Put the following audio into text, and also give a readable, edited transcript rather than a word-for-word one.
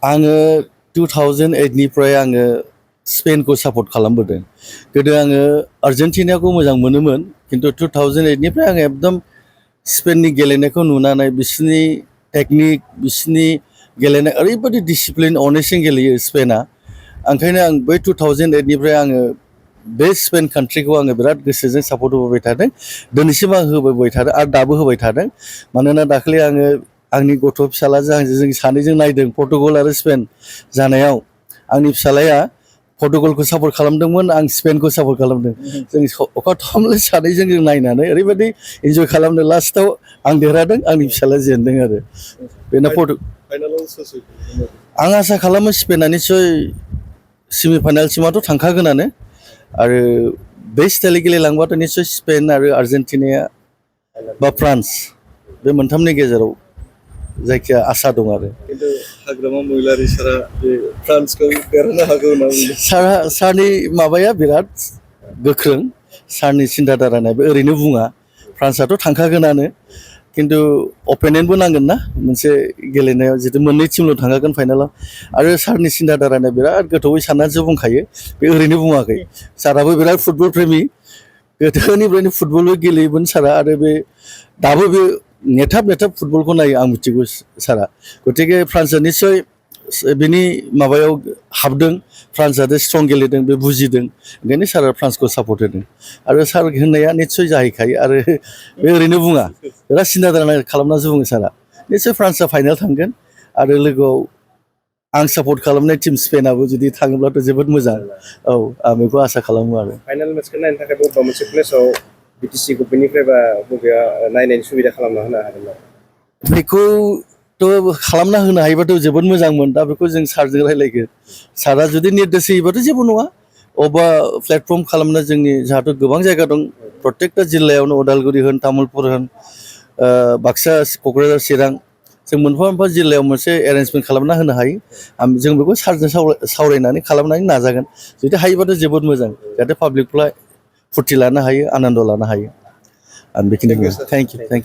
आङो 2008 निफ्राय आङो स्पेनखौ सापर्ट खालामबोदों। गोदो आङो आर्जेन्टिनाखौ मोजां मोनोमोन, खिन्थु 2008 निफ्राय आङो एकदम स्पेननि गेलेनायखौ नुनानै बिसोरनि टेकनिक, बिसोरनि गेलेनाय ओरैबायदि डिसिप्लिन अनेस्टजों गेलेयो स्पेना। ओंखायनो आं बै 2008 निफ्राय आङो बे स्पेन कान्ट्रिखौ आङो बिराद गोसोजों सापर्ट होबोबाय थादों। दिनैसिम आं होबोबाय थादों आरो दाबो होबाय थादों। मानोना दाखालि आङो आंनि गथ' फिसालाजों आंजों जों सानैजों नायदों पर्तुगाल आरो स्पेन जानायाव। आंनि फिसालाया पर्तुगालखौ सापर्ट खालामदोंमोन, आं स्पेनखौ सापर्ट खालामदों। जों अखाथामले सानैजों जों नायनानै ओरैबायदि इन्जय खालामदों। लास्टआव आं देरहादों, आंनि फिसालाया जेनदों आरो बेनो आं आसा खालामो स्पेना निस्सय सेमिफाइनालसिमाथ' थांखागोनानो। आरो बे स्टाइलै गेलेलांबाथ' निस्सय स्पेन आरो आर्जेन्टिनाया बा फ्रान्स बे मोनथामनि गेजेराव जायखिया आसा दं आरो। खिन्थु हाग्रामा महिलारि सारा बे फ्रान्सखौ देरहानो हागौ होनना बुंदों। सारनि माबाया बिराद गोख्रों, सारनि सिन्थाधारायाबो ओरैनो बुङा। फ्रान्सआथ' थांखागोनानो, खिन्थु अपेनेन्टबो नांगोन ना मोनसे गेलेनायाव, जितु मोननै टिमल' थांखागोन फाइनालाव। आरो सारनि सिन्थाधाराया बिराद गोथौवै साननानैसो बुंखायो, बे ओरैनो बुङाखै। साराबो बिराद फुटबल प्रेमि, गोदोनिफ्रायनो फुटबलबो गेलेयोमोन सारा। आरो बे दाबो बे नेथाब फुटबलखौ नायो, आं मिथिगौ सारा। गतिके फ्रान्सआ निस्सय बिनि माबायाव हाबदों, फ्रान्सआ स्ट्रं गेलेदों, बे बुजिदों। ओंखायनो सारा फ्रान्सखौ सापर्ट होदों। आरो सार होननाया निस्सय जाहैखायो, आरो बे ओरैनो बुङा, बिराद सिन्थाधारा खालामनासो बुङो सारा। निस्सय फ्रान्सआ फाइनाल थांगोन। आरो लोगोआव आं सापर्ट खालामनाय टिम स्पेनाबो जुदि थाङोब्लाथ' जोबोद मोजां। औ, आं बेखौ आसा खालामो आरो। फाइनाल मेचखौ नायनो थाखाय बबेबा मोनसे प्लेसाव बिटिसि गभर्नमेन्टनिफ्राय बा बबेया नायनायनि सुबिदा खालामना होनो हागोन नामा? बेखौथ' खालामना होनो हायोबाथ' जोबोद मोजांमोन। दा बेखौ जों सारजों रायलायगोन। सारा जुदि निर्देश होयोबाथ' जेबो नङा। अबेबा प्लेटफर्म खालामनो, जोंनि जोंहाथ' गोबां जायगा दं प्रत्येकटा जिल्लायावनो, उदालगुरि होन, तामुलपुर होन, बाक्सा, क'क्राझार, चिरां, जों मोनफा मोनफा जिल्लायाव मोनसे एरेन्जमेन्ट खालामना होनो हायो। जों बेखौ सारजों सावरायनानै खालामनानै नाजागोन। जुदि हायोबाथ' जोबोद मोजां, जाहाथे पाब्लिकफ्रा फुरथि लानो हायो, आनन्द लानो हायो। आं बेखिनिखौ थेंक इउ।